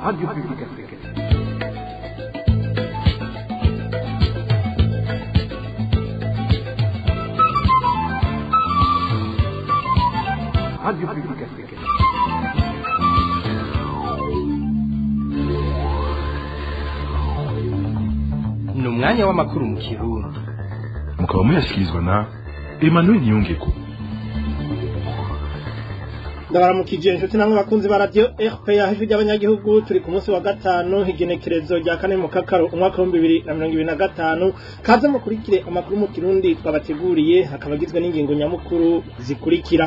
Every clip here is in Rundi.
Radio Publique Africaine. Radio Publique Africaine. Ni umwanya w'amakuru mu Kirundi. Mukaba muyashyikirizwa na Emmanuel Niyongeko. Ndabaramukije inshuti namwe bakunzi ba radio RPA, ijwi ry'abanyagihugu. Turi ku munsi wa gatanu, igenekerezo rya 4 mu kakaro umwaka wa 2025. Kaze mukurikire amakuru mu Kirundi twabateguriye, akaba agizwe n'ingingo nyamukuru zikurikira: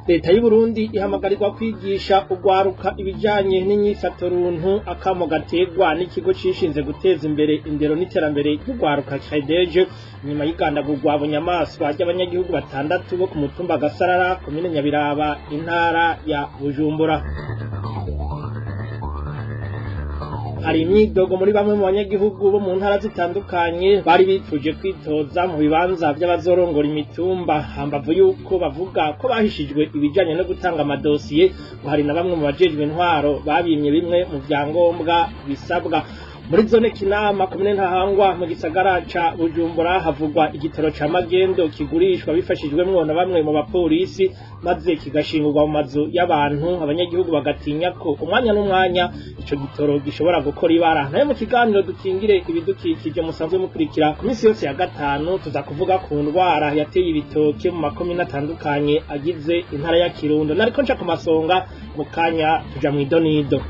Leta y'u Burundi ihamagarirwa kwigisha ugwaruka ibijanye n'inyifatoruntu, akamo gategwa n'ikigo cishinze guteza imbere indero n'iterambere ry'ugwaruka CREDEJ, nyuma y'igandagurwa bunyamaswa ry'abanyagihugu batandatu bo ku mutumba Gasarara, komine Nyabiraba, intara ya Bujumbura. Hari imyidogo muri bamwe mu banyagihugu bo mu ntara zitandukanye bari bipfuje kwitoza mu bibanza vy'abazorongora imitumba, hambavu yuko bavuga ko bahishijwe ibijanye no gutanga amadosiye, ngo hari na bamwe mu bajejwe intwaro babimye bimwe mu vyangombwa bisabwa. Muri zone Kinama, komine Ntahangwa, mu gisagara ca Bujumbura, havugwa igitoro ca magendo kigurishwa bifashijwemwo na bamwe mu bapolisi, maze kigashingurwa mu mazu y'abantu. Abanyagihugu bagatinya ko umwanya n'umwanya ico gitoro gishobora gukora ibara. Nayo mu kiganiro Dukingire Ibidukikije musanzwe mukurikira ku minsi yose ya gatanu, tuza kuvuga ku ndwara yateye ibitoke mu makomine atandukanye agize intara ya Kirundo. Nariko nca ku masonga, mu kanya tuja mw'idonido.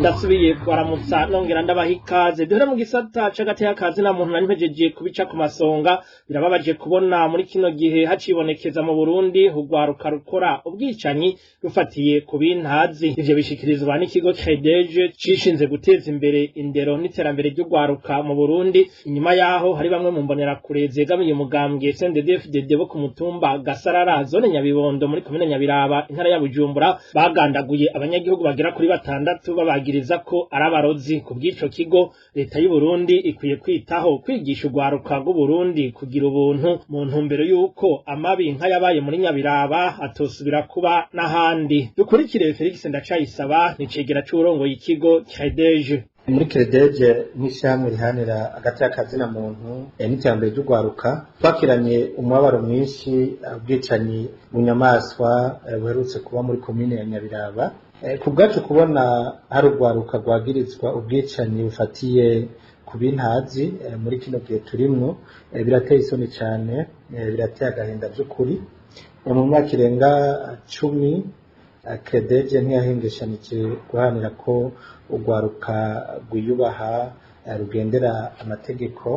Ndasubiye kubaramutsa nongera ndabaha ikaze. Duhere mu gisata c'agateka kazi na muntu. Nari mpejeje kubica ku masonga, birababaje kubona muri kino gihe hacibonekeza mu Burundi urwaruka rukora ubwicanyi rufatiye ku bintazi. Ivyo bishikirizwa n'ikigo CREDEJ cishinze guteza imbere indero n'iterambere ry'urwaruka mu Burundi, inyuma yaho hari bamwe mu mbonerakure zegamiye umugambwe CNDD-FDD bo ku mutumba Gasarara, zone Nyabibondo, muri komine Nyabiraba, intara ya Bujumbura, bagandaguye abanyagihugu bagera kuri batandatu babagiriza ko ari abarozi. Ku bw'ico kigo, leta y'u Burundi ikwiye kwitaho kwigisha urwaruka rw'u Burundi kugira ubuntu, mu ntumbero y'uko amabi nk'ayabaye muri Nyabiraba atosubira kuba n'ahandi. Dukurikire Felix Ndacayisaba, nicegera c'uwurongoye ikigo CREDEJ. Muri CREDEJ, nk'ishyirahamwe riharanira agateka kazina muntu n'iterambere ry'urwaruka, twakiranye umubabaro mwinshi ubwicanyi bunyamaswa buherutse kuba muri komine ya Nyabiraba. Ku bwacu, kubona hari urwaruka rwagirizwa ubwicanyi bufatiye ku bintazi muri kino gihe turimwo, birateye isoni cyane, birateye agahinda by'ukuri. Mu myaka irenga 10, CREDEJ ntiyahengeshanije guharanira ko urwaruka rwiyubaha, rugendera amategeko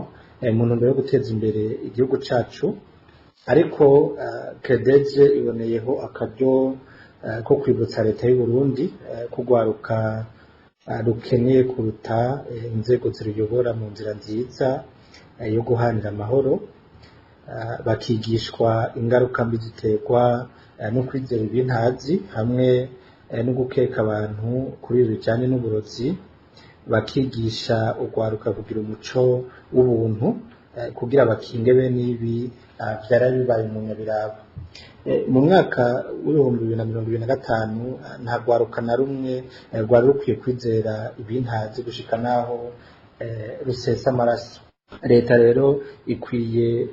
mu ntumbero yo guteza imbere igihugu cacu. Ariko CREDEJ iboneyeho akaryo ko kwibutsa leta y'u Burundi ko urwaruka rukeneye kuruta inzego ziruyobora mu nzira nziza yo guharanira amahoro, bakigishwa ingaruka mbi ziterwa no kwizera ibintazi hamwe no gukeka abantu kuri ibi bijanye n'uburozi, bakigisha urwaruka kugira umuco w'ubuntu kugira bakinge bene ibi vyaraye bibaye mu Nyabiraba. Mu mwaka w'2025 nta rwaruka na rumwe rwari rukwiye kwizera ibintazi gushika naho rusesa amaraso. Leta rero ikwiye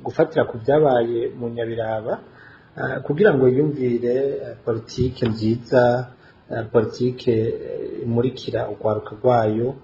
gufatira ku vyabaye mu Nyabiraba kugira ngo yiyumvire politike nziza, politike imurikira urwaruka rwayo,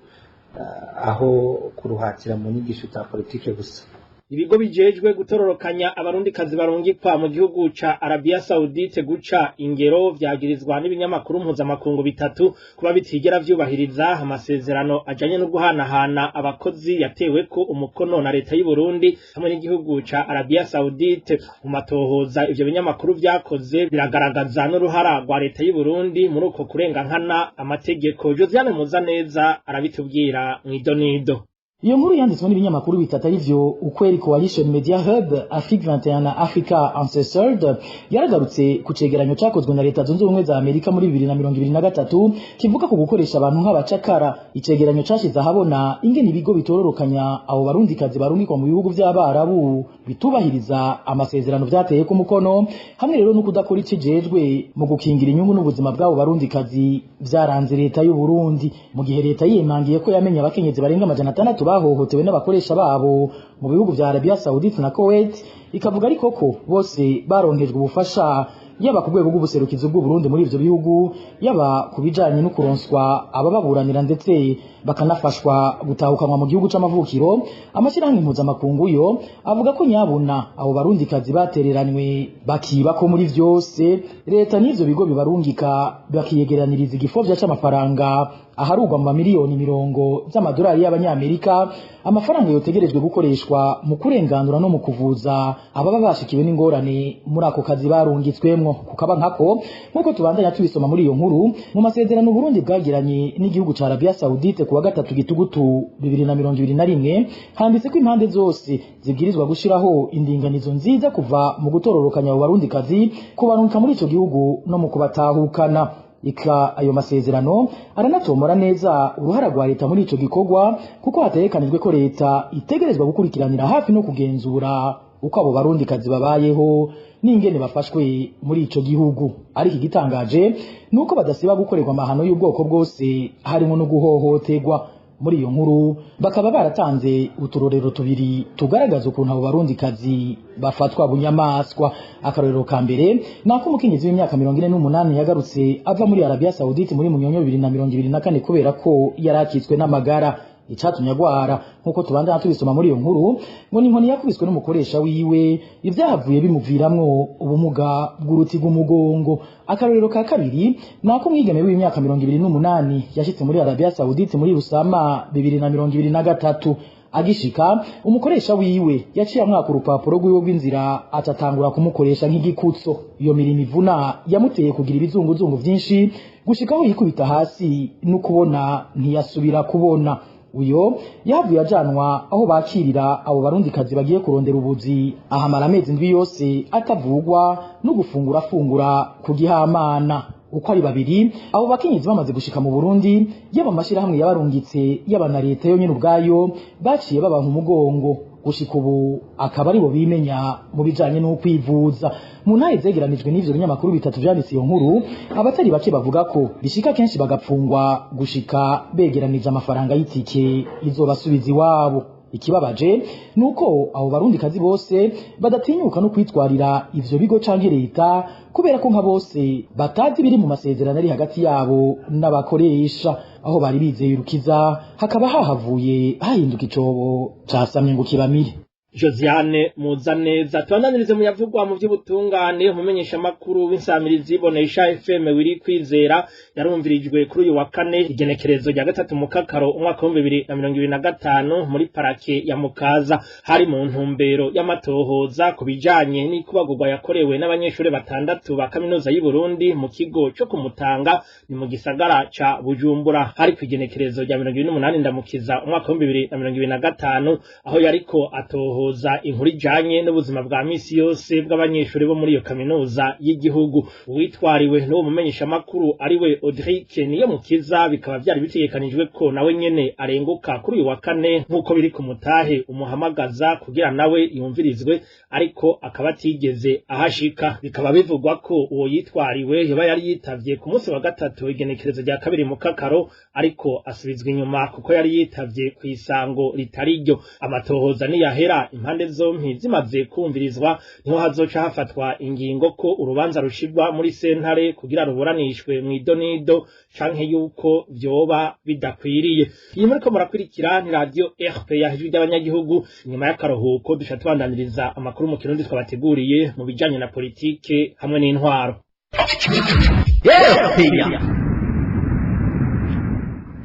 aho kuruhatira mu nyigisho za politike gusa. Ibigo bijejwe gutororokanya abarundikazi barungikwa mu gihugu ca Arabia Saudite guca ingero vyagirizwa n'ibinyamakuru mpuzamakungu bitatu kuba bitigera vyubahiriza amasezerano ajanye no guhanahana abakozi yateweko umukono na leta y'u Burundi hamwe n'igihugu ca Arabia Saudite. Mu matohoza ivyo binyamakuru vyakoze, biragaragaza n'uruhara rwa leta y'u Burundi muri uko kurenga nkana amategeko. Josiane Muzaneza arabitubwira mw'idonido. Iyo nkuru yanditswe n'ibinyamakuru bitatu arivyo Ukweli, Coalition Media Hub, Afrique 21 na Africa Uncensored, yaragarutse ku cegeranyo cakozwe na Leta Zunze Ubumwe za Amerika muri 2023 kivuga ku gukoresha abantu nk'abacakara. Icegeranyo cashize ahabona ingene ibigo bitororokanya abo barundikazi barungikwa mu bihugu vy'Abarabu bitubahiriza amasezerano vyateye ku mukono, hamwe rero no kudakora ikijejwe mu gukingira inyungu n'ubuzima bw'abo barundikazi vyaranze leta y'u Burundi. Mu gihe leta yimangiye ko yamenye abakenyezi barenga 600 bahohotewe n'abakoresha babo mu bihugu vya Arabia Saudite na Kuwait, ikavuga ariko ko bose baronkejwe ubufasha, yaba ku rwego rw'ubuserukizi bw'u Burundi muri ivyo bihugu, yaba ku bijanye no kuronswa abababuranira, ndetse bakanafashwa gutahukanwa mu gihugu c'amavukiro. Amashyirahamwe mpuzamakungu yo avuga ko nyabuna abo barundikazi batereranywe, bakiba ko muri vyose leta n'ivyo bigo bibarungika bakiyegeraniriza igifovya c'amafaranga aharugwa mu mamiliyoni mirongo z'amadolari y'Abanyamerika, amafaranga yotegerejwe gukoreshwa mu kurenganura no mu kuvuza ababa bashikiwe n'ingorane muri ako kazi barungitswemwo. Kukaba nkako, nk'uko tubandanya tubisoma muri iyo nkuru, mu masezerano Burundi bwagiranye n'igihugu ca Arabia Saudite kuwa 3 Gitugutu 2021, handitse ko impande zose zibwirizwa gushiraho indinganizo nziza kuva mu gutororokanya abo barundikazi, kubarungika muri ico gihugu no mu kubatahukana. Ika ayo masezerano aranatomora neza uruhara rwa leta muri ico gikorwa, kuko hategekanijwe ko leta itegerezwa gukurikiranira hafi no kugenzura uko abo barundikazi babayeho n'ingene bafashwe muri ico gihugu. Ariko igitangaje nuko badasiba gukorerwa amahano y'ubwoko bwose, harimo no guhohoterwa. Muri iyo nkuru bakaba baratanze uturorero tubiri tugaragaza ukuntu abo barundikazi bafatwa bunyamaswa. Akarorero ka mbere ni ako umukenyezi w'imyaka 48 yagarutse ava muri Arabia Saudite muri Munyonyo 2024 kubera ko yari akitswe n'amagara. Icatumye agwara, nk'uko tubandana tubisoma muri iyo nkuru, ngo ni inkoni yakubiswe n'umukoresha wiwe, ivyahavuye bimuviramwo ubumuga bw'uruti rw'umugongo. Akarorero ka kabiri ni ako umwigeme w'imyaka 28 yashitse muri Arabia Saudite muri Rusama 2023. Agishika, umukoresha wiwe yaciye amwaka urupapuro rwiwe rw'inzira, atatangura kumukoresha nk'igikutso. Iyo mirimo ivuna yamuteye kugira ibizunguzungu vyinshi, gushikaho yikubita hasi no kubona ntiyasubira kubona. Uyo yavuye ajanwa aho bakirira abo barundikazi bagiye kurondera ubuzi, ahamara amezi 7 yose atavugwa no gufungura, afungura ku gihamana. Uko ari babiri abo bakenyezi bamaze gushika mu Burundi, yaba amashirahamwe yabarungitse, yaba na leta yonyene ubwayo, baciye babanka umugongo. Gushika ubu akaba aribo bimenya mu bijanye no kwivuza. Mu ntahe zegeranijwe n'ivyo binyamakuru bitatu vyanditse iyo nkuru, abatari bake bavuga ko bishika kenshi bagapfungwa gushika begeranije amafaranga y'itike izobasubiza iwabo. Ikibabaje nuko abo barundikazi bose badatinyuka no kwitwarira ivyo bigo canke leta, kubera ko nka bose batazi biri mu masezerano ari hagati yabo n'abakoresha. Aho bari bizeye urukiza hakaba hahavuye hahinduka icobo casamye ngo kibamire. Josiane Muzaneza. Tubandanirize mu yavugwa mu by'ubutungane. Umumenyesha makuru w'insamirizi Bonesha FM wiri Kwizera yarumvirijwe kuri uyu wa kane, igenekerezo rya 3 Mukakaro umwaka wa 2025, muri parake ya Mukaza. Hari mu ntumbero y'amatohoza ku bijanye n'ikubagurwa yakorewe n'abanyeshuri batandatu ba kaminuza y'u Burundi mu kigo cyo kumutanga, ni mu gisagara ca Bujumbura. Hari ku igenekerezo rya 28 Ndamukiza umwaka wa 2025, aho yariko atohoza inkuru ijanye n'ubuzima bwa misi yose bw'abanyeshuri bo muri iyo kaminuza y'igihugu. Uwitwariwe n'uwo mumenyesha makuru ariwe Audric Niyomukiza, bikaba vyari bitegekanijwe ko nawe nyene arenguka kuri uyu wa kane, nk'uko biri ku mutahe umuhamagaza kugira nawe yumvirizwe, ariko akaba atigeze ahashika. Bikaba bivugwa ko uwo yitwariwe yoba yari yitavye ku munsi wa gatatu, igenekerezo rya 2 Mukakaro, ariko asubizwa inyuma kuko yari yitavye kw'isango ritari ryo. Amatohoza niyahera, impande zompi zimaze kumvirizwa, niho hazoca hafatwa ingingo ko urubanza rushirwa muri sentare kugira ruburanishwe mw'idonido canke yuko vyoba bidakwiriye. Iyi muriko murakurikira ni radio RPA, Ijwi ry'Abanyagihugu. Inyuma y'akaruhuko duca tubandaniriza amakuru mu Kirundi twabateguriye mu bijanye na politike hamwe n'intwaro.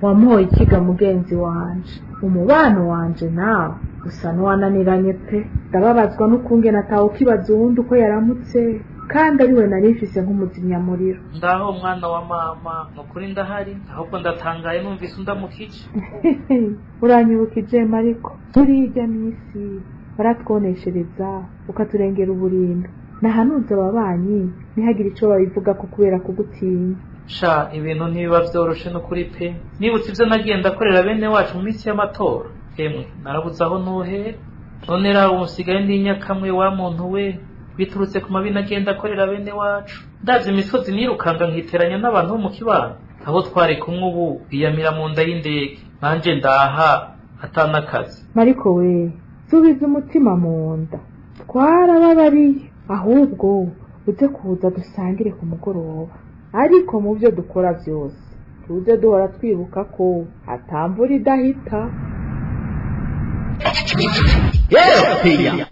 Wamuhoye ikiga mugenzi wanje, umubano wanje nawe usa n'uwananiranye pe. Ndababazwa n'ukungene atawukibaza uwundi uko yaramutse. Kandi ariwe nari mfise nk'umuzimyamuriro. Ndaho mwana wa mama, nukuri ndahari, ahubwo ndatangaye numvise undamukije. Uranyibukije Mariko, muri irya misi baratwoneshereza ukaturengera uburimbi. Nahanuze ababanyi ntihagire ico babivugako kubera kugutinya. Sha, ibintu ntibiba vyoroshe nukuri pe. Nibutse ivyo nagiye ndakorera bene wacu mu minsi y'amatora, emwe narabuze aho ntuhera. None raba ubu nsigaye ndi nyakamwe wa muntu we, biturutse ku mabi nagenda akorera bene wacu. Ndavye imisozi nirukanga nkiteranya n'abantu bo mu kibano, aho twari kumwe ubu biyamira mu nda y'indege, nanje ndaha atanakazi. Mariko we, subiza umutima mu nda, twarababariye. Ahubwo uze kuza dusangire ku mugoroba, ariko mu byo dukora byose tuze duhora twibuka ko atamvura idahita.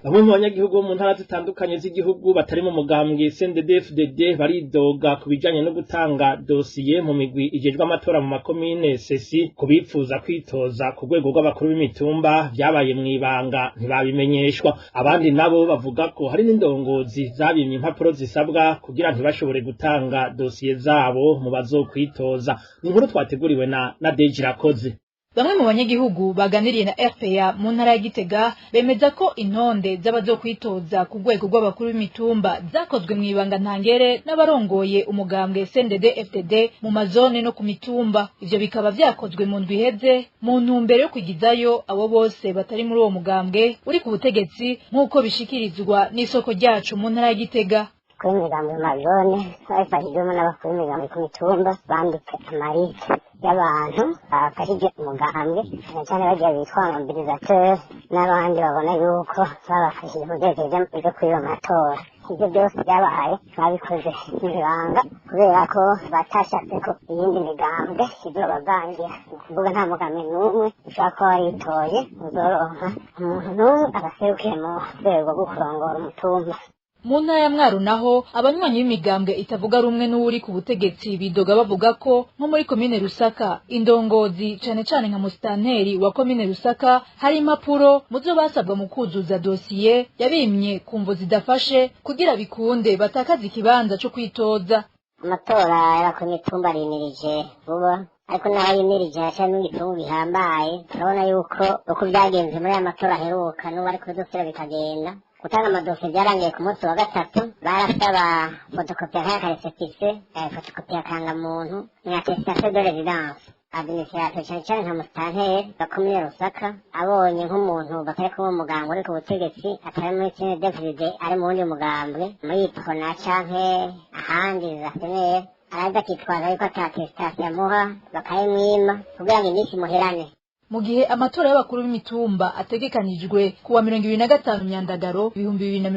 Bamwe mu banyagihugu bo mu ntara zitandukanye z'igihugu batari mu mugambwe CNDD-FDD baridoga ku bijanye no gutanga dosiye mu migwi ijejwe amatora mu makomine sesi ku bipfuza kwitoza ku rwego rw'abakuru b'imitumba vyabaye mw'ibanga ntibabimenyeshwa. Abandi nabo bavuga ko hari n'indongozi zabimye impapuro zisabwa kugira ntibashobore gutanga dosiye zabo mu bazokwitoza. Ni inkuru twateguriwe na Nadege Irakoze. Bamwe mu banyagihugu baganiriye na RPA mu ntara ya Gitega bemeza ko intonde z'abazokwitoza ku rwego rw'abakuru b'imitumba zakozwe mu ibanga ntangere n'abarongoye umugambwe CNDD FDD mu mazone no ku mitumba. Ivyo bikaba vyakozwe mu ndwi iheze mu ntumbero yo kwigizayo abo bose batari muri uwo mugambwe uri ku butegetsi, nk'uko bishikirizwa n'isoko ryacu mu ntara ya Gitega. Kuri migambo mazone babifashijwemo n'abakuru b'imigambi ku mitumba, banditse amaliste y'abantu bafashije umugambwe, cyane cyane bagiye bitwa mobilisateur n'abandi babona yuko babafashije mu byerekezo byo kuri ayo matora. Ibyo byose byabaye babikoze mu ibanga kubera ko batashatse ko iyindi migambwe izobavangira. Ni ukuvuga nta mugambi n'umwe ushobora kuba waritoye uzoronka umuntu n'umwe abaserukiye mu rwego rwo kurongora umutumba. Mu ntara ya Mwaro naho, abanywanyi b'imigambwe itavuga rumwe n'uri ku butegetsi bidoga bavuga ko nko muri komine Rusaka, indongozi cane cane nka musitanteri wa komine Rusaka, hari impapuro mu zo basabwa mu kuzuza dosiye yabimye ku mvo zidafashe kugira bikunde batakaze ikibanza co kwitoza. Amatora y'abakuru b'imitumba arimirije vuba, ariko naho yimirije haracyarimo igipfungu gihambaye. Turabona yuko uko byagenze muri aya matora aheruka n'ubu ariko bizosubira bikagenda. Gutanga amadosiye byarangiye ku munsi wa gatatu. Barasaba fotokopi ya karesepise, fotokopi ya kangamuntu na attestation de résidence. Administration, cyane cyane nka musitanteri wa komine Rusaka, abonye nk'umuntu batari kumwe umugambwe uri ku butegetsi, atari muri CNDD-FDD, ari mu wundi mugambwe muri Ipona canke ahandi za seneri, araza akitwaza yuko ata attestation amuha, bakayimwima kugira ngo iminsi imuherane. Mu gihe amatora y'abakuru b'imitumba ategekanijwe kuwa 25 Myandagaro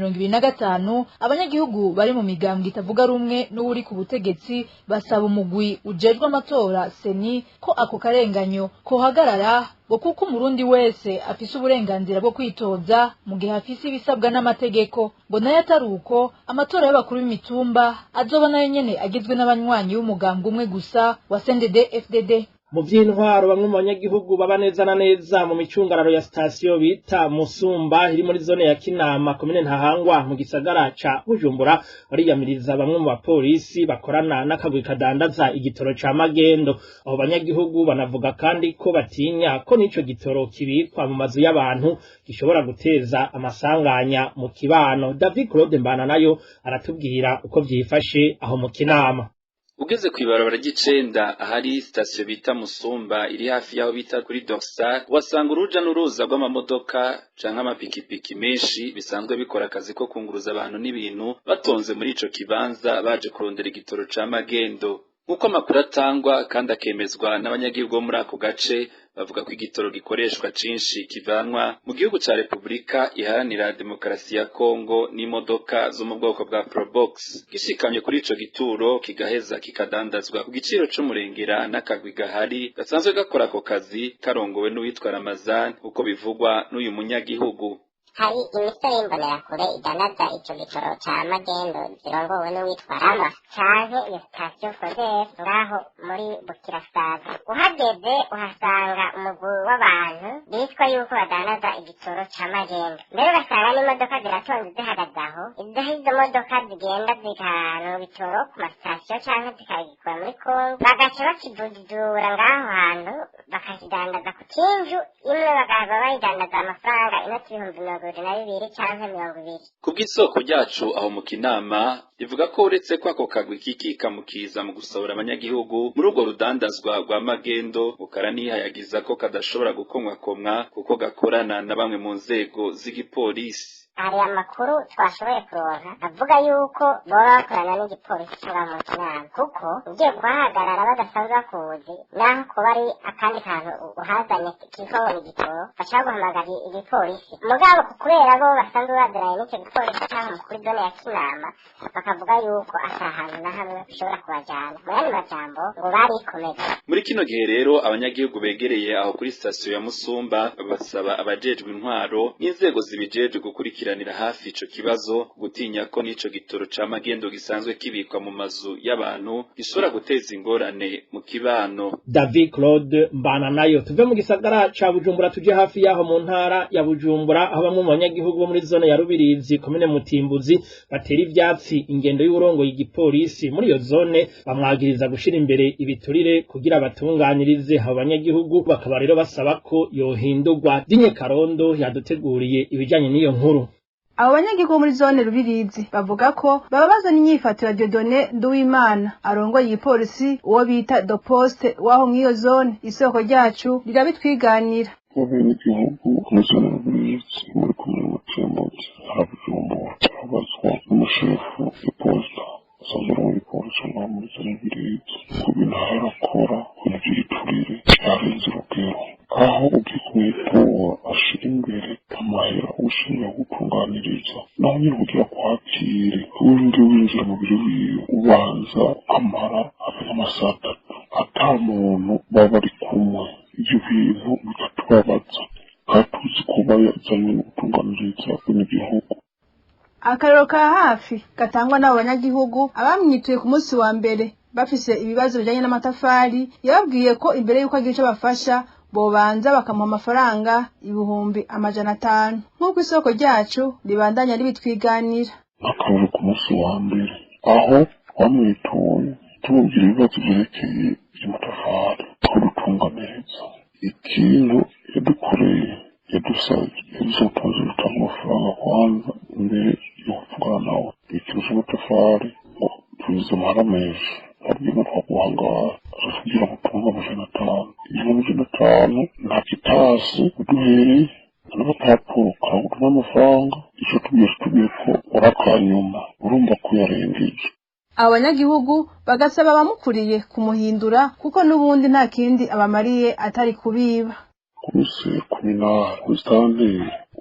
2025, abanyagihugu bari mu migambwe itavuga rumwe n'uri ku butegetsi basaba umugwi ujejwe amatora seni ko ako karenganyo kohagarara, ngo kuko umurundi wese afise uburenganzira bwo kwitoza mu gihe afise ibisabwa n'amategeko, ngo nayo atari uko amatora y'abakuru b'imitumba azoba nayo nyene agizwe n'abanywanyi b'umugambwe umwe gusa wa CNDD FDD. Mu vy'intwaro, bamwe mu banyagihugu baba neza na neza mu micungararo ya sitasiyo bita Musumba iri muri zone ya Kinama, komine Ntahangwa, mu gisagara ca Bujumbura, bariyamiriza bamwe mu bapolisi bakorana n'akagwi kadandaza igitoro ca magendo. Abo banyagihugu banavuga kandi ko batinya ko n'ico gitoro kibikwa mu mazu y'abantu gishobora guteza amasanganya mu kibano. David Claude Mbana nayo aratubwira uko vyifashe aho mu Kinama. Ugeze kw'ibarabara ry'icenda ahari sitasiyo bita Musumba iri hafi y'aho bita kuri Dorsal, uhasanga uruja n'uruza rw'amamodoka canke amapikipiki menshi bisanzwe bikora akazi ko kunguruza abantu n'ibintu, batonze muri ico kibanza baje kurondera igitoro ca magendo. Nk'uko amakuru atangwa kandi akemezwa n'abanyagihugu bo muri ako gace, bavuga ko igitoro gikoreshwa cinshi kivanwa mu gihugu ca Repubulika Iharanira Demokarasi ya Kongo n'imodoka zo mu bwoko bwa Probox, gishikamye kuri ico gituro kigaheza kikadandazwa ku giciro c'umurengera n'akagwi gahari gasanzwe gakora ako kazi karongowe n'uwitwa Ramazan, uko bivugwa n'uyu munyagihugu. Hari imisore y'imbonerakure idandaza ico gitoro ca magendo zirongowe n'uwitwa Rama canke iyo sitasiyo Foderi ngaho muri Bukirasazi. Uhageze uhasanga umugwi w'abantu bitwa yuko badandaza igitoro ca magendo, mbere ugasanga n'imodoka ziratonze zihagaze aho. Izo modoka zigenda zikahana ibitoro ku masitasiyo canke zikabikura muri Kongo, bagaca bakivuzura ngaho hantu bakakidandaza ku kinju imwe, bakaba bayidandaza amafaranga inoti 22,000 canke 20. Kubw'isoko ryacu aho mu Kinama rivuga ko uretse ko ako kagwi kikika mukiza mu gusahura abanyagihugu muri urwo rudandazwa rwa magendo, bukaranihayagiza ko kadashobora gukomwakomwa kuko gakorana na bamwe mu nzego z'igipolisi. Hari amakuru twashoboye kuronka avuga yuko boba bakorana n'igipolisi co mu Kinama, kuko ugiye kuhahagarara badasanzwe bakuzi, naho kuba ari akandi kantu uhazanye kitwa ngo ni igitoro, bashaka guhamagara igipolisi. Mugabo kubera bo basanzwe baziranye n'ico gipolisi canke kuri zone ya Kinama, bakavuga yuko ata hantu na hamwe ushobora kubajana. Mu yandi majambo ngo barikomeza. Muri kino gihe rero abanyagihugu begereye aho kuri sitasiyo ya Musumba basaba abajejwe intwaro n'inzego zibijejwe gukurikiranira hafi ico kibazo, gutinya ko n'ico gitoro ca magendo gisanzwe kibikwa mu mazu y'abantu gishobora guteza ingorane mu kibano. David Claude Mbana nayo tuve mu gisagara ca Bujumbura tuje hafi yaho mu ntara ya Bujumbura, aho bamwe mu banyagihugu bo muri zone ya Rubirizi komine Mutimbuzi batera ivyatsi ingendo y'urongoye igipolisi muri iyo zone, bamwagiriza gushira imbere ibiturire kugira batunganirize abo banyagihugu, bakaba rero basaba ko yohindurwa. Dinye Karondo yaduteguriye ibijanye n'iyo nkuru. Abo banyagihugu muri zone Rubirizi bavuga ko bababazwa n'inyifato ya Dieudonné Nduwimana arongoye igipolisi, uwo bita Doposte waho mw'iyo zone. Isoko ryacu rirabitwiganira. Abenegihugu muri zone Rubirizi muri komine Mutimbuzi harabujumbura turabazwa n'umushefu w'iposita asanzwe arongoye igipolisi ngaho muri zone Rubirizi ku bintu arakora ku bintu vy'igiturire vyarenze urugero, aho ugiye kumwitura ashira imbere amahera ushinzwe gutunganiriza, naho nyine kugira kwakire winjire winjira mu biro wiwe ubanza ukamara hafi nk'amasaha 3 ata muntu baba bari kumwe. Ivyo bintu bikatubabaza kandi tuzi ko yazanywe no gutunganiriza benegihugu. Akarero ka hafi gatangwa n'abo banyagihugu, abamwituye ku munsi wa mbere bafise ibibazo bijanye n'amatafari, yababwiye ko imbere y'uko agira ico bafasha bobanza bakamuha amafaranga 500,000, nk'uko isoko ryacu ribandanya ribitwiganira. Akarero ku munsi wa mbere aho twamwituye tumubwira ibibazo vyerekeye ivy'amatafari ko dutunganiriza, ikintu yadukoreye yadusavye yadusotonze dutanga amafaranga kwanza imbere yo kuvugana nawe ikintu c'amatafari ngo tuzize amahera menshi twabwiye ngo twaguhangara, aratubwira ngo tunge 500. Iyo 500 nta kitasi uduhereye n'agapapuro karagutuma amafaranga, ico tubwiye tubwiye ko uri akanyuma, urumva ko yarengeje. Abo banyagihugu bagasaba abamukuriye kumuhindura kuko n'ubundi nta kindi abamariye atari kubiba. Komiseri kominari kuri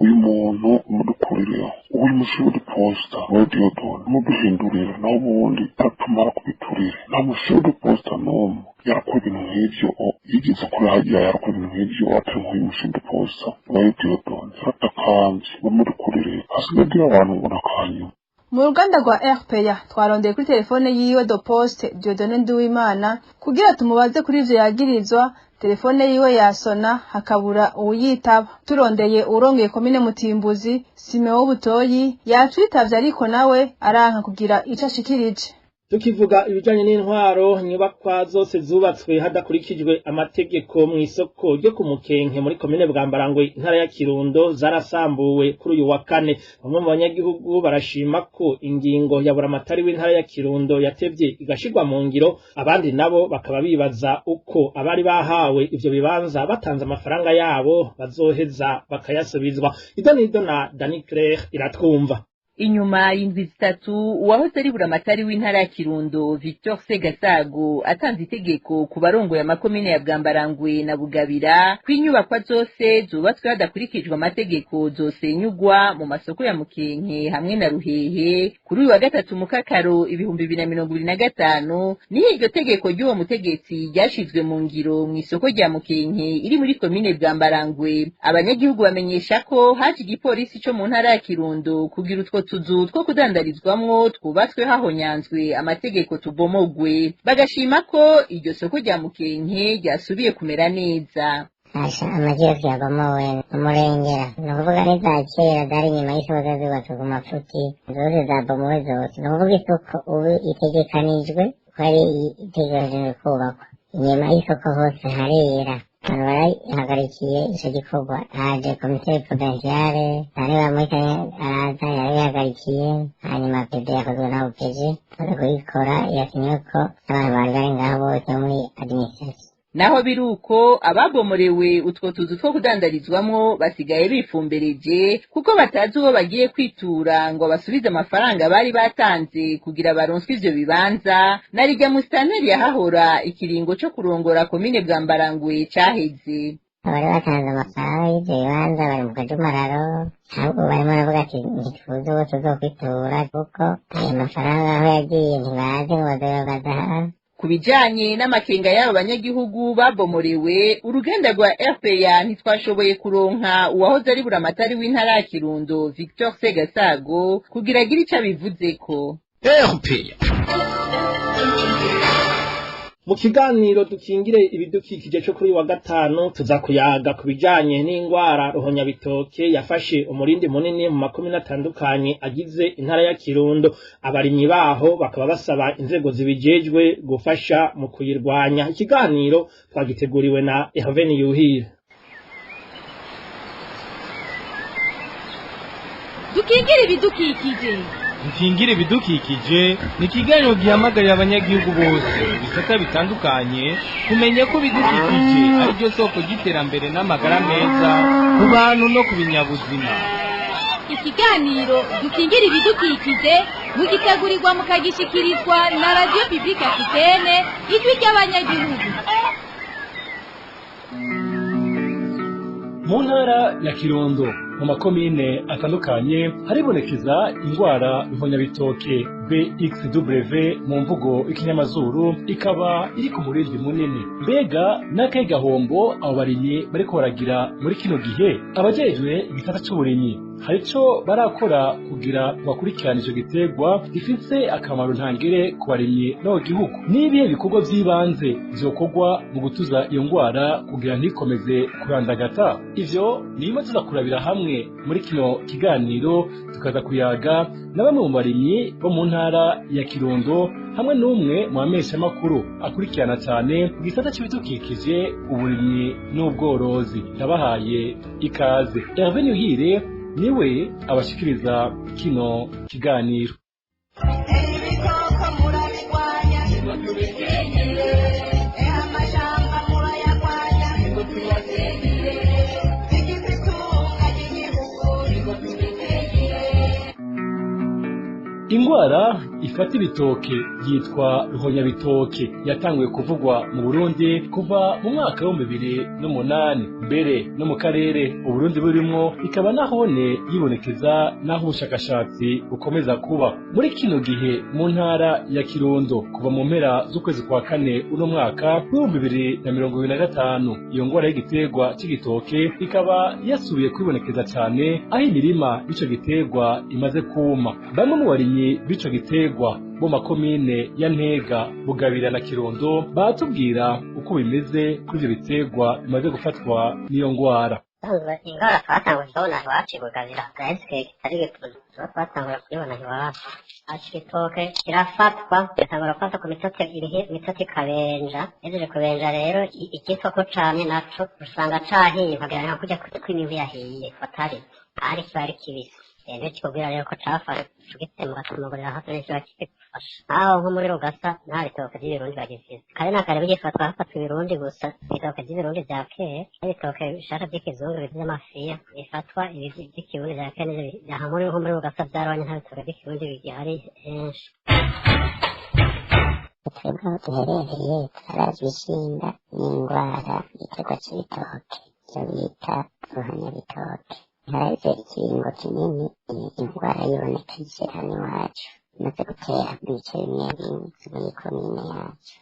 uyu muntu umudukuririho uyu mushefu w'iposita we Dieudonné umuduhindurira, naho ubundi aratumara kubiturire. Nta mushefu w'iposita n'umwe yarakora ibintu nk'ivyo, yigeze kuri hariya yarakora ibintu nk'ivyo atari nk'uyu mushefu w'iposita we Dieudonné. Yaratakambye bamudukurire, hasigaye agira abantu ngo nakanyuma. Mu ruganda rwa RPA twarondeye kuri telefone yiwe Doposte Dieudonné Nduwimana kugira tumubaze kuri ivyo yagirizwa, telefone yiwe yasona hakabura uwuyitaba. Turondeye uwurongeye komine Mutimbuzi Simeo Butoyi yatwitavye, ariko nawe aranka kugira ico ashikirije. Tukivuga ibijanye n'intwaro, inyubakwa zose zubatswe hadakurikijwe amategeko mu isoko ryo ku Mukenke muri komine Bwambarangwe intara ya Kirundo zarasambuwe kuri uyu wa kane. Bamwe mu banyagihugu barashima ko ingingo ya buramatari w'intara ya Kirundo yatevye igashirwa mu ngiro, abandi nabo bakaba bibaza uko abari bahawe ivyo bibanza batanze amafaranga yabo bazoheza bakayasubizwa. Idonido na Dani Claire iratwumva. Inyuma y'indwi 3 uwahoze ari buramatari w'intara ya Kirundo Victor Segasago atanze itegeko ku barongoye amakomine ya Bwambarangwe na Bugabira ko inyubakwa zose zubatswe hadakurikijwe amategeko zosenyugwa mu masoko ya Mukenke hamwe na Ruhehe kuri uyu wa gatatu Mukakaro 2025, niho iryo tegeko ry'uwo mutegetsi ryashizwe mu ngiro mu isoko rya Mukenke iri muri komine Bwambarangwe. Abanyagihugu bamenyesha ko haje igipolisi co mu ntara ya Kirundo kugira utwo tuzu two kudandarizwamwo twubatswe hahonyanzwe amategeko tubomogwe, bagashima ko iryo soko rya Mukenke ryasubiye kumera neza. Amakiyosi yabomowe umurengera, ni ukuvuga n'iza kera zari inyuma y'isoko zari zubatswe ku mafuti, zose zabomowe zose. Ni ukuvuga isoko ubu itegekanijwe ko ari itegekanijwe kubakwa inyuma y'isoko hose harera. Abantu barahagarikiye ico gikorwa, haje komiseri provinciale bari bamuhitanye araza yarabihagarikiye, hanyuma pd yakozwe na UPG baza kuyikora yasinye ko abantu bari bari ngaho bose bo muri administration. Naho biruko ababomorewe utwo tuzu two kudandarizwamwo basigaye bifumbereje kuko batazi uwo bagiye kwitura ngo basubize amafaranga bari batanze kugira baronswe ivyo bibanza. Narirya musitanteri yahahora ikiringo co kurongora komine Bwambarangwe caheze. Abari batanze amafaranga y'ivyo bibanza bari mu kajumararo, ahubwo barimo baravuga ati ntituzi uwo tuzokwitura kuko ayo mafaranga aho yagiye ntibazi ngo bazoyabaza. Ku bijanye n'amakenga y'abo banyagihugu babomorewe, uruganda rwa RPA ntitwashoboye kuronka uwahoze ari buramatari w'intara ya Kirundo Victor Segasago kugira agire ico abivuzeko. RPA. Mu kiganiro dukingire ibidukikije cyo kuri wa gatanu tuza kuyaga ku bijanye n'ingwara ruhonyabitoke yafashe umurindi munini mu makomine atandukanye agize intara ya Kirundo. Abarimyi baho bakaba basaba inzego zibijejwe gufasha mu kuyirwanya. Ikiganiro twagiteguriwe na Hervé Yuhire. Dukingire ibidukikije. Dukingire ibidukikije ni ikiganiro gihamagarira abanyagihugu bose bisata bitandukanye kumenya ko ibidukikije ari ryo soko ry'iterambere n'amagara meza ku bantu no ku binyabuzima. Ikiganiro dukingire ibidukikije mugitegurirwa mukagishikirizwa na Radio Publique Aquitaine, ijwi ry'abanyagihugu. Mu ntara ya Kirundo mu makomine atandukanye haribonekeza ingwara ruhonyabitoke BXW mu mvugo y'ikinyamazuru, ikaba iri ku murindi munini. Mbega n'akahe gahombo abo barimyi bariko baragira muri kino gihe? Abajejwe igisata c'uburimyi hari ico barakora kugira bakurikirane ico giterwa gifise akamaro ntangere ku barimyi no mu gihugu? N'ibihe bikorwa vy'ibanze vyokorwa mu gutuza iyo ngwara kugira ntikomeze kurandagata? Ivyo ni bimwe tuza kurabira hamwe muri kino kiganiro, tukaza kuyaga na bamwe mu barimyi bo mu ntara ya Kirundo hamwe n'umwe mu bamenyeshamakuru akurikirana cyane igisata c'ibidukikije, uburimyi n'ubworozi. Ndabahaye ikaze. Hervé Niyuhire niwe abashikiriza kino kiganiro. Ingwara ifata ibitoke yitwa ruhonyabitoke yatanguye kuvugwa mu Burundi kuva mu mwaka wa 2008, mbere no mu karere Uburundi burimwo ikaba nahone yibonekeza, naho ubushakashatsi bukomeza kuba muri kino gihe mu ntara ya Kirundo kuva mu mpera z'ukwezi kwa kane uno mwaka 2025. Iyo ngwara y'igiterwa c'igitoke ikaba yasubiye kwibonekeza cyane aho imirima y'ico giterwa imaze kuma. Bamwe mu barimyi b'ico giterwa bo makomine ya Ntega, Bugabira na Kirundo batubwira uko bimeze kuri ivyo biterwa bimaze gufatwa n'iyo ngwara. Ingwara twatanguye kubona iwacu i Bugabira gahise kitari gituzu, twatangura kuyibona iwacu aca igitoke kirafatwa, gitangura gufata ku mitoto, imitoto ikabenja. Ihejeje kubenja rero ikitwa ko camye naco usanga cahiye ukagira nka kurya kw'imibu yahiye atari ari kiba ari kibisi. Ntikikubwira rero ko cafashe tugitema ugatumugurira hafi n'ikiba kigufasha. Aho nko muri Rugasa nta bitoke vy'ibirundi bagifise. Kare na kare bigifatwa hafatwa ibirundi gusa, ibitoke vy'ibirundi vya kera, ibitoke bishasha vy'ikizungu vy'amafiya bifatwa, ibi vy'ikirundi vya kera nivyo aha muri nko muri Rugasa vyarabanye, nta bitoke vy'ikirundi bigihari henshi. Twebwe aho duherereye turarazwa ishinga n'indwara y'igiterwa c'ibitoke, iyo bita ruhonyabitoke. Haraheze ikiringo kinini indwara yibonekeje hano iwacu, imaze gutera mu bice bimwe bimwe muri komine yacu.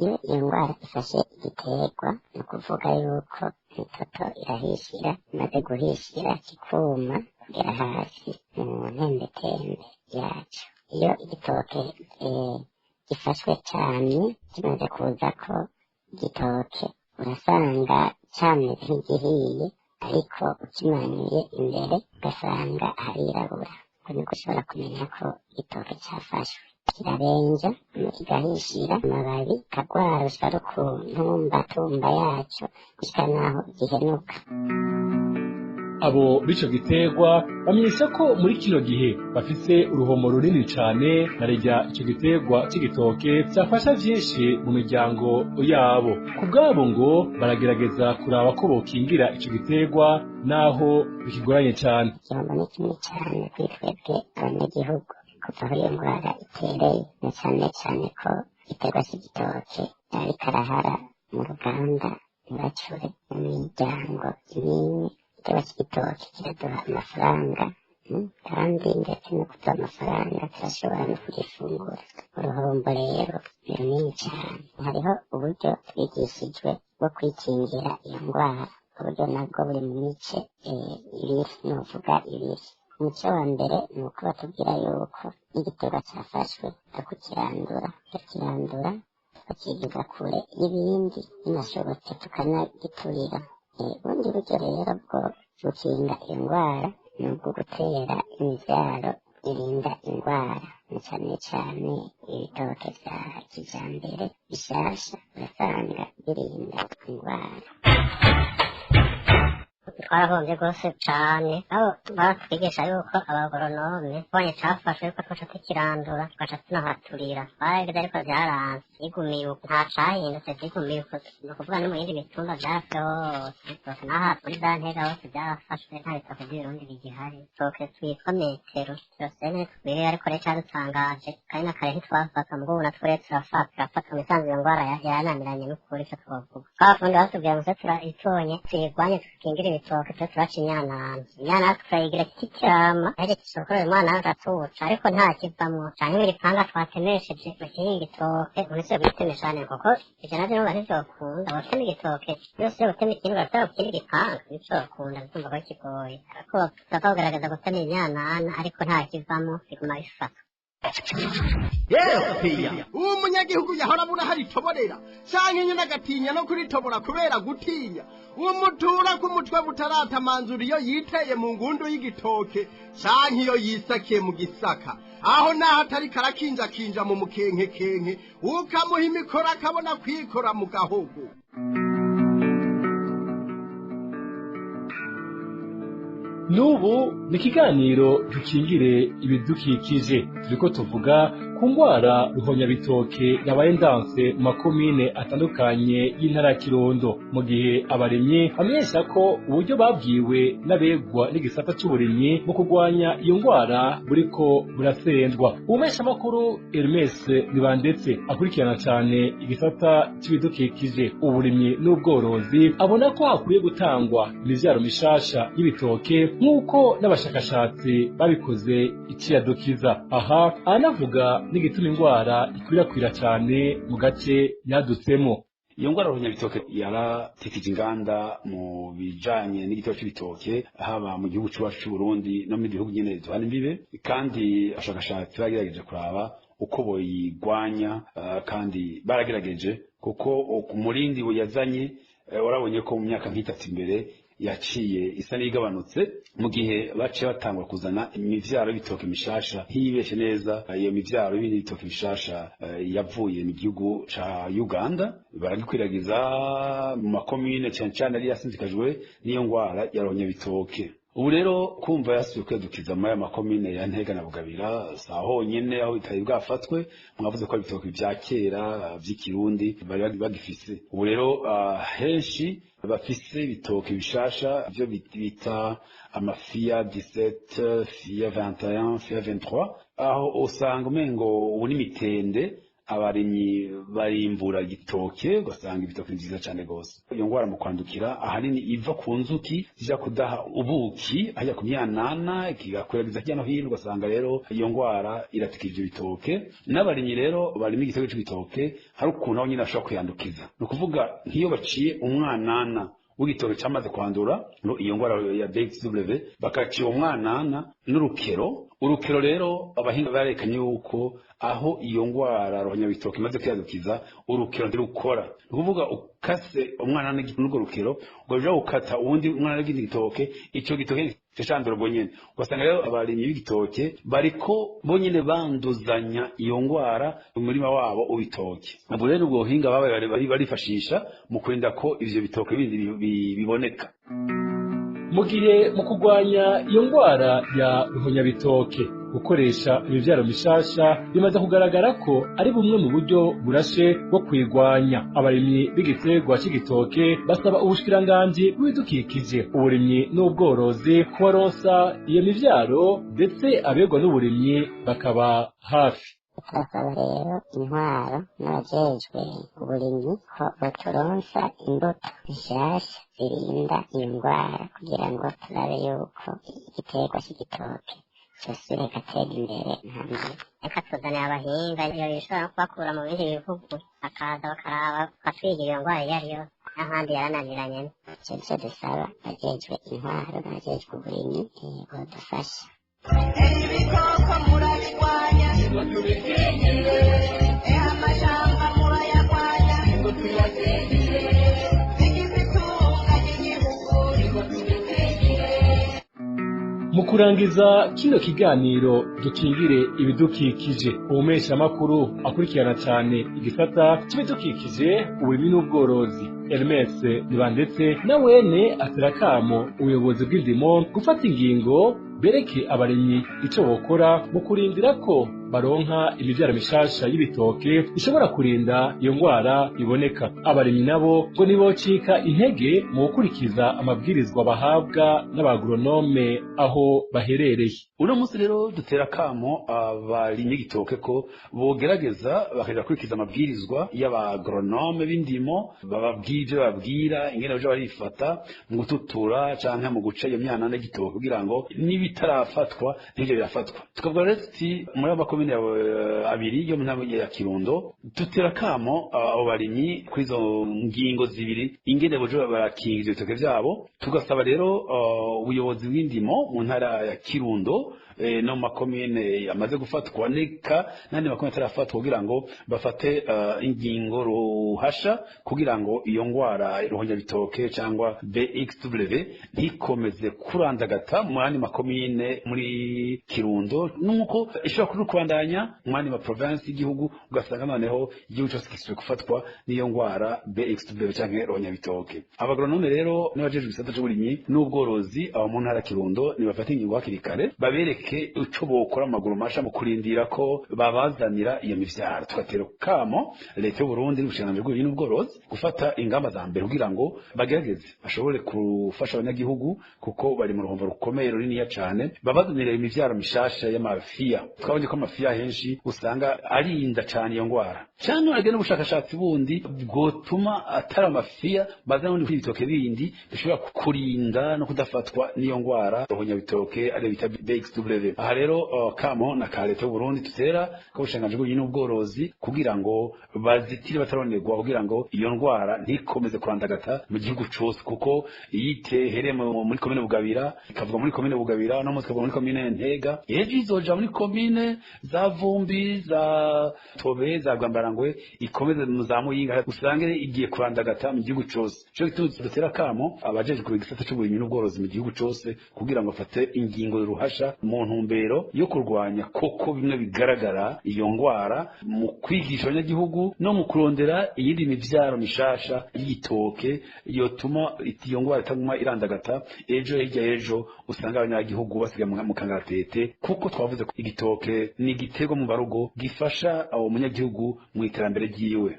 Iyo iyo ndwara ifashe igiterwa, ni ukuvuga yuko imitoto irahishira, imaze guhishira kikuma kugera hasi mu ntembetembe yaco. Iyo igitoke gifashwe cane kimaze kuzako igitoke, urasanga cameze nk'igihiye, ariko ukimanuye imbere ugasanga harirabura. Ubwo nibwo ushobora kumenya ko igitoke cafashwe. Kirabenja kigahishira amababi, kagwara rusa ku ntumbatumba yaco gushika naho gihenuka. Abo b'ico giterwa bamenyesha ko muri kino gihe bafise uruhomo runini cane, na rya ico giterwa c'igitoke vyafasha vyinshi mu miryango yabo. Ku bwabo ngo baragerageza kuraba ko bokingira ico giterwa naho bikigoranye cane. Igihombo ni kinini cane kuri twebwe abanyagihugu kuva aho iyo ndwara itereye, na cane cane ko igiterwa c'igitoke ariko arahara mu ruganda ntibacure mu miryango imwe. Igiterwa c'igitoke kiraduha amafaranga, kandi ndetse no kuduha amafaranga turashobora no kugifungura. Uruhombo rero ni runini cane. Hariho uburyo twigishijwe bwo kwikingira iyo ndwara, uburyo nabwo buri mu mice ibiri, novuga ibiri. Umuce wa mbere ni uko batubwira yuko n'igiterwa cafashwe tukirandura, tukirandura tukacigiza kure y'ibindi, binashobotse tukanagiturira. Ubundi buryo rero bwo gukinga iyo ndwara ni ubwo gutera imivyaro irinda indwara, na cane cane ibitoke vya kijambere bishasha urasanga birinda indwara. Twarahombye rwose cane, aho baratwigisha yuko abagoronome bonye cafashwe yuko twoca tukirandura tugaca tunahaturira. Twarabigize ariko vyaranse, bigumiye uko, nta cahindutse, vyigumiye uko. Ni ukuvuga no mu yindi mitumba vyarafwe hose hose, n'aha muri za Ntega hose vyarafashwe, nta bitoke vy'ibirundi bigihari. Ibitoke twitwa metero turosene tugwiriye, ariko rero cadutangaje kare na kare ntitwafatwa, mugo ubu natwo rero turafatwa, turafatwa. Mu bisanzwe iyo ndwara yarananiranye n'ukuri, ico twovuga. Twabafundi batubwira ngo tuze turayitonye tuyirwanye dukingire ibitoke, tuze turaca imyanana. Imyanana tukayigira kikama aheje gisokora umwana aratuca, ariko nta kivamwo. Canke ibipanga twatemesheje mu kiringa igitoke, umunsi wo gutemesha cane, kuko ivyo navyo numva ntivyokunda. Wotema igitoke yose yo gutema ikindi ugatera ku kindi gipanga ntivyokunda, ndumva ko kigoye. Ariko tutapfa kugerageza gutema imyanana, ariko nta kivamwo, biguma bifatwa. Uwo munyagihugu yahora abura aho aritoborera canke nyine agatinya no kuritobora kubera gutinya umutura ku mutwe butaratamanzura iyo yiteye mu ngundu y'igitoke canke iyo yisakiye mu gisaka, aho naho atari karakinjakinja mu mukenkekenke, ukamuha imikoro akabona kwikora mu gahogo. N'ubu ni ikiganiro dukingire ibidukikije, turiko tuvuga ku ngwara ruhonyabitoke yabaye ndanse mu makomine atandukanye y'intara ya Kirundo, mu gihe abarimyi bamenyesha ko uburyo babwiwe n'abegwa n'igisata c'uburimyi mu kurwanya iyo ngwara buriko burasendwa. Umeshamakuru Hermes Nibandetse akurikirana cane igisata c'ibidukikije, uburimyi n'ubworozi, abona ko hakwiye gutangwa imivyaro mishasha y'ibitoke nk'uko n'abashakashatsi babikoze iciyadukiza. Aha aranavuga n'igituma ingwara ikwirakwira cane mu gace yadutsemo. Iyo ngwara ruhonyabitoke yaratikije inganda mu bijanye n'igitoro c'ibitoke, haba mu gihugu c'iwacu c'Uburundi no mu bihugu nyene duhana imbibe, kandi abashakashatsi bagerageje kuraba uko boyigwanya, kandi baragerageje kuko umurindi yazanye warabonye ko mu myaka nk'itatu imbere yaciye isa n'igabanutse, mu gihe baciye batangwa kuzana imivyaro y'ibitoke mishasha. Ntiyibeshe neza, iyo mivyaro y'ibindi bitoke bishasha yavuye mu gihugu ca Uganda, baragikwiragiza mu makomine cane cane yari yasinzikajwe n'iyo ngwara ya ruhonyabitoke. Ubu rero kumva yasubiye kwiyadukiza muri aya makomine ya Ntega na Bugabira, si aho honyene aho bitari bwafatwe. Mwavuze ko ari ibitoki vya kera vy'ikirundi bari bagifise. Ubu rero henshi bafise ibitoki bishasha ivyo bita amafiya 17, fiya 21, fiya 23, aho usanga umengo ubu n'imitende abarimyi barimbura igitoke, ugasanga ibitoke ni vyiza cane gose. Iyo ngwara mu kwandukira ahanini iva ku nzuki zija kudaha ubuki hajya ku myanana, ikigakwiragiza hirya no hino, ugasanga rero iyo ngwara iratikira ivyo bitoke. N'abarimyi rero barima igitoke c'ibitoke hari ukuntu aho nyine bashobora kwiyandukiza, ni ukuvuga nk'iyo baciye umwanana w'igitoke camaze kwandura iyo ngwara ya BXW, bakaciye umwanana n'urukero. Urukero rero abahinga barekanye yuko aho iyo ngwara ruhonyabitoke imaze kwiyadukiza urukero ntirukora. Ni ukuvuga ukase umwana n'urwo rukero ugaja gukata uwundi mwana n'ikindi gitoke, ico gitoke candura ubwo nyene. Ugasanga rero abarimyi b'igitoke bariko bonyene banduzanya iyo ngwara mu murima wabo w'ibitoke. Ubwo rero ubwo buhinga babaye barifashisha mu kurinda ko ivyo bitoke bindi biboneka. Mu gihe mu kurwanya iyo ngwara ya ruhonyabitoke gukoresha imivyaro mishasha bimaze kugaragara ko ari bumwe mu buryo burashe bwo kwigwanya. Abarimyi b'igiterwa c'igitoke basaba ubushikiranganji bw'ibidukikije, uburimyi n'ubworozi kubaronsa iyo mivyaro, ndetse abegwa n'uburimyi bakaba hafi. Turasaba rero intwaro n'abajejwe uburimyi ko boturonsa imbuto nshasha zirinda iyo ndwara, kugira ngo turabe yuko igiterwa c'igitoke cosubira kigatera imbere nka mbere. Reka tuzanire abahinga, iyo bishobora no kubakura mu bindi bihugu bakaza bakaraba bakatwigira iyo ndwara iyo ariyo, n'ahandi yarananiranye. Ico nico dusaba abajejwe intwaro n'abajejwe uburimyi bodufasha. Ibikoko murabirwanya, tubikingire, amashamba murayarwanya, tuyakingire, bigize itunga ry'igihugu, tubikingire. Mu kurangiza kino kiganiro dukingire ibidukikije, umumeshamakuru akurikirana cyane igisata c'ibidukikije, uburimyi n'ubworozi Hermes Nibandetse, na wene atera akamo ubuyobozi bw'indimo gufata ingingo bereke abarimyi ico bokora mu kurindira ko baronka imivyaro mishasha y'ibitoke ishobora kurinda iyo ngwara iboneka. Abarimyi nabo ngo ntibocika intege mu gukurikiza amabwirizwa bahabwa n'abagoronome aho baherereye. Uno munsi rero dutera akamo abarimyi igitoke ko bogerageza bakaja gukurikiza amabwirizwa y'abagoronome b'indimo, bababwira ivyo babwira ingene baja barifata mu gututura canke mu guca iyo myanana y'igitoke, kugira ngo n'ibitarafatwa ntibyo birafatwa. Tukavuga rero tuti muri amakomine abiri yo mu ntara ya Kirundo dutera akamo abo barimyi kuri izo ngingo zibiri ingene boje barakinga ivyo bitoke vyabo. Tugasaba rero ubuyobozi bw'indimo mu ntara ya Kirundo no mu makomine amaze gufatwa neka n'andi makomine atarafatwa, kugira ngo bafate ingingo ruhasha kugira ngo iyo ngwara ruhonyabitoke cyangwa BXW ntikomeze kurandagata mu yandi makomine muri Kirundo, nuko ishobora kubandanya mu yandi ma province y'igihugu, ugasanga noneho igihugu cyose gisubiye gufatwa n'iyo ngwara BXW canke ruhonyabitoke. Abagoronome rero n'abajejwe igisata c'uburimyi n'ubworozi abo mu ntara ya Kirundo nibafate ingingo hakiri kare, babereke ico bokora amaguru masha mu kurindira ko babazanira iyo mivyaro. Tugatera kamo leta y'u Burundi n'ubushikiranganji bw'uburimyi n'ubworozi gufata ingamba za mbere kugira ngo bagerageze bashobore gufasha abanyagihugu, kuko bari mu ruhombo rukomeye runiniya cane, babazanire imivyaro mishasha y'amafiya. Twabonye ko amafiya henshi usanga arinda cane iyo ngwara cane. Hagenda n'ubushakashatsi bundi bwotuma atari amafiya, bazana n'ibindi bitoke bindi bishobora kurinda no kudafatwa n'iyo ngwara ruhonyabitoke ariyo bita BXW. Aha rero kamo na ka leta y'u Burundi tutera ko ubushikiranganji bw'uburimyi n'ubworozi kugira ngo bazitire bataronerwa, kugira ngo iyo ndwara ntikomeze kurandagata mu gihugu cose, kuko iyo itehereye muri komine Bugabira ikavuga muri komine Bugabira, no munsi ikavuga muri komine Ntega, ejo izoja muri komine za Vumbi, za Tobe, za Bwambarangwe, ikomeze mu za Muyinga, usange igiye kurandagata mu gihugu cose. Ico gituma dutera kamo abajejwe igisata c'uburimyi n'ubworozi mu gihugu cose kugira ngo bafate ingingo ruhasha mu Mu ntumbero yo kurwanya koko bimwe bigaragara iyo ngwara, mu kwigisha abanyagihugu no mu kurondera iyindi mivyaro mishasha y'igitoke yotuma iyo ngwara itaguma irandagata, ejo hirya ejo usanga abanyagihugu basigaye mu kangaratete, kuko twavuze ko igitoke ni igiterwa mu barugo gifasha abo munyagihugu mu iterambere ryiwe.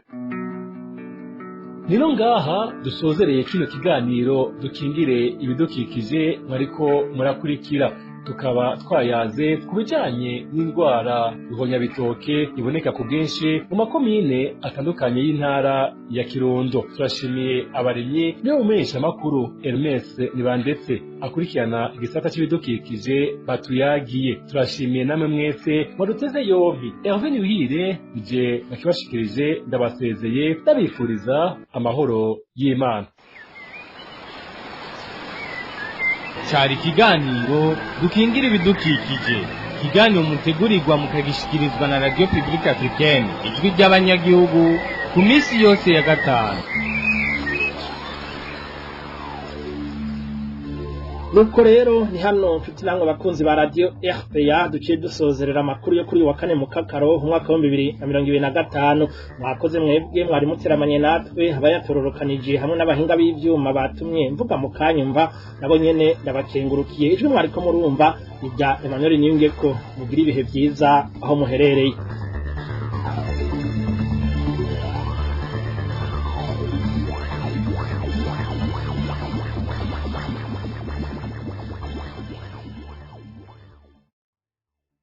Nino ngaha dusozereye kino kiganiro Dukingire Ibidukikije mwariko murakurikira, tukaba twayaze ku bijanye n'indwara ruhonyabitoke iboneka ku bwinshi mu makomine atandukanye y'intara ya Kirundo. Turashimiye abarimyi niwe mumenyesha makuru Hermes Nibandetse akurikirana igisata c'ibidukikije batuyagiye. Turashimiye namwe mwese mwaduteze yompi. Hervé Niyuhire nije nakibashikirije, ndabasezeye, ndabifuriza amahoro y'Imana. Cyari ikiganiro Dukingira Ibidukikije, ikiganiro mutegurirwa mukagishikirizwa na Radio Publique Africaine, Ijwi ry'Abanyagihugu, ku minsi yose ya gatanu. Nuko rero ni hano, mfite namwe abakunzi ba Radio RPA, duciye dusozerera amakuru yo kuri uyu wa kane mu kakaro umwaka wa 2025. Mwakoze mwebwe mwari muteramanye natwe, abayatororokanije hamwe n'abahinga b'ivyuma batumye mvuga mu kanyumva, nabo nyene ndabakengurukiye. Ijwi mwariko murumva irya Emmanuel Niyungeko. Mugira ibihe vyiza aho muherereye.